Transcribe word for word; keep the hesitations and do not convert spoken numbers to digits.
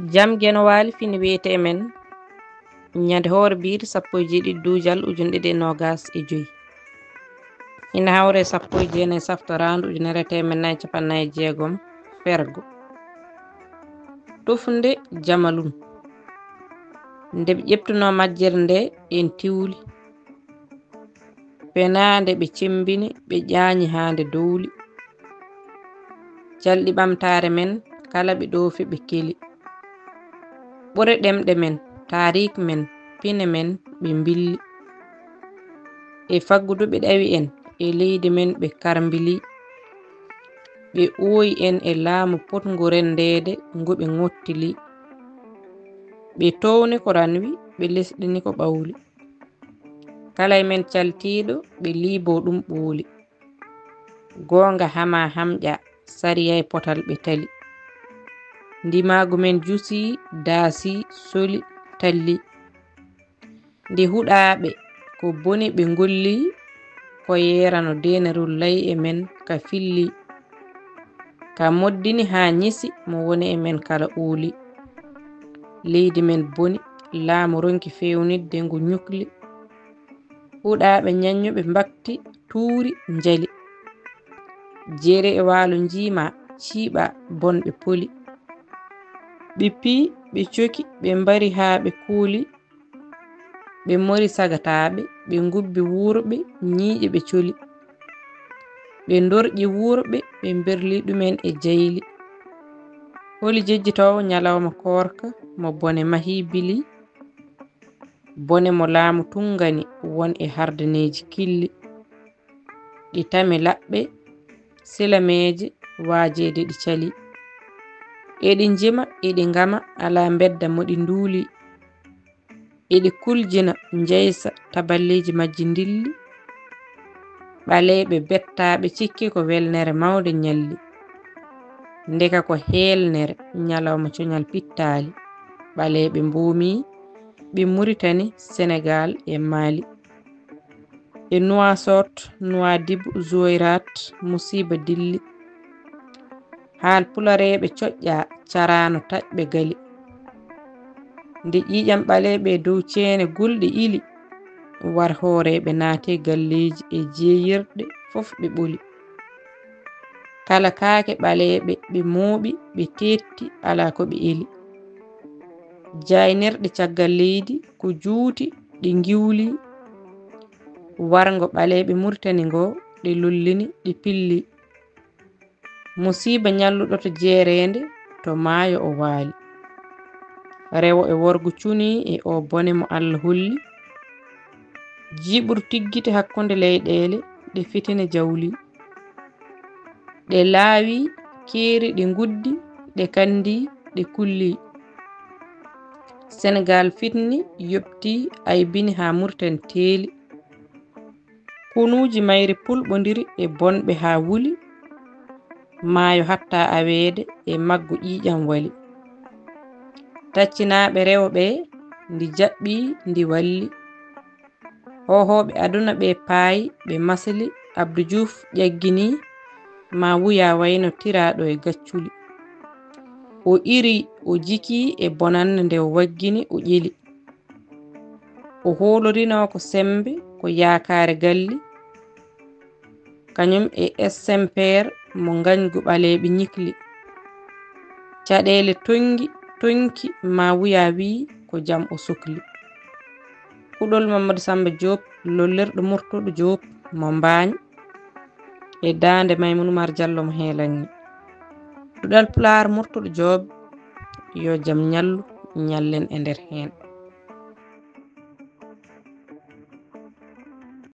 Jam Geno Waali fini wiyetee men ñande hoore biir sappo e jeeɗiɗi duujal ujunɗe ɗiɗi e noogas e joy. Ina hawre sappo e jeenayi saftoraandu ujunere teemen nayi capanɗe nayi e jeegom fergo. Tufnde Jamalun. Nde ɓe ƴeftunoo majjere nde, en tiwli. Penaande ɓe cemmbini, ɓe ƴaañi haa nde dowli. Calɗi ɓamtaare men, kala ɓe ɗoofi ɓe keli. Ɓure ɗemɗe men, taariik men, pine men, ɓe mbilli. E faggudu ɓe ɗawi en, e leydi men ɓe karmbili. Ɓe ooyi en e laamu potngu renndeede ngu ɓe ŋottili. Ɓe toowni ko ranwi, ɓe lesɗini ko ɓawli. Kala e men caltiiɗo, ɓe liiboo ɗum ɓooli. Goonga hama hamƴa, sariya e potal ɓe tali. Ndimaagu men jusii, daasii, soli, talli. Nde huɗaaɓe ko boni ɓe ngolli, ko yeerano deenerul layi e men ka filli. Ka moddini haa ñisi, mo woni e men kala uuli. Leydi men boni, laamu ronki feewnitde ngu ñukli. Huɗaaɓe ñaññuɓe mbakti, tuuri, njali. Jeere e waalo njiima, ciiɓa, bonɓe poli. Ɓe pii, ɓe coki, ɓe mbari haa ɓe kuuli. Ɓe mori sagataaɓe, ɓe ngubbi wuurɓe, ñiiƴe ɓe coli. Ɓe ndorƴi wuurɓe, ɓe mberli ɗumen e jayli. Holi jejjitoowo ñalawma koorka, mo bone mahii bili? Bone mo laamu tunngani won e hardaneeji killi. Ɗi tami laɓɓe, silameeje waajeede ɗi cali. Eɗi njima, eɗi ngama, alaa mbedda mo ɗi nduuli. Eɗi kuljina, njeysa, taballeeji majji ndilli. Ɓaleeɓe bettaaɓe cikki ko welnere mawnde ñalli. Ndeka ko heelnere, ñalawma coñal pittaali. Ɓaleeɓe mboomi, ɓe Muritani, Senegaal e Maali. E Nuwaasoot, Nuwaadibu, Zuwayraat, musiiba dilli. Haal pulareeɓe coƴƴaa, caraano taƴɓe gali. Nde ƴiiƴam ɓaleeɓe dow ceene gulɗe ili, war hooreeɓe naati galleeji e jeeyirɗe fof ɓe ɓoli. Kala kaake ɓaleeɓe ɓe mooɓi, ɓe teetti, alaa ko ɓe eli. Jaaynirɗe caggal leydi ko juuti, ɗi ngiwli. Warngo ɓaleeɓe Muritani ngo, ɗe lollini, ɗe pilli. Musiiba ñalluɗo to jeereende, to maayo o waali. Rewo e worgo cunii e o bone mo Allah holli. Jiiɓru tiggiti hakkunde leyɗeele, ɗe fitine jawli. Ɗe laawi, keeri, ɗe nguddi, ɗe kandi, ɗe kulli. Senegaal fitni, yoɓti, aybini haa Murten teeli. Kunuuji mayri pulɓondiri e bonɓe haa wuli. Maayo hatta aweede e maggu ƴiiƴam wali. Taccinaaɓe rewo ɓe, ndi jaɓɓi, ndi walli. Hoohooɓe aduna ɓe paayi, ɓe masli. Abdou Diouf ƴaggini, ma wuya wayno tiraaɗo e gacculi. O iri, o jiki e bonannde nde o waggini, o ƴeli. O hoolorinoo ko semmbe, ko yaakaare galli, kañum e S M P R mo ngañgu ɓaleeɓe ñikli. Caɗeele toŋngi, toŋki, ma wuya wii ko jam o sokli. Kuɗol Mamadou Samba Diop, lollirɗo Murtuɗo Diop mo Mbaañ, e daande Maymun Umar Diallo mo Heelanni. Duɗal Pulaar Murtuɗo Diop, yo jam ñallu, ñallen e nder heen.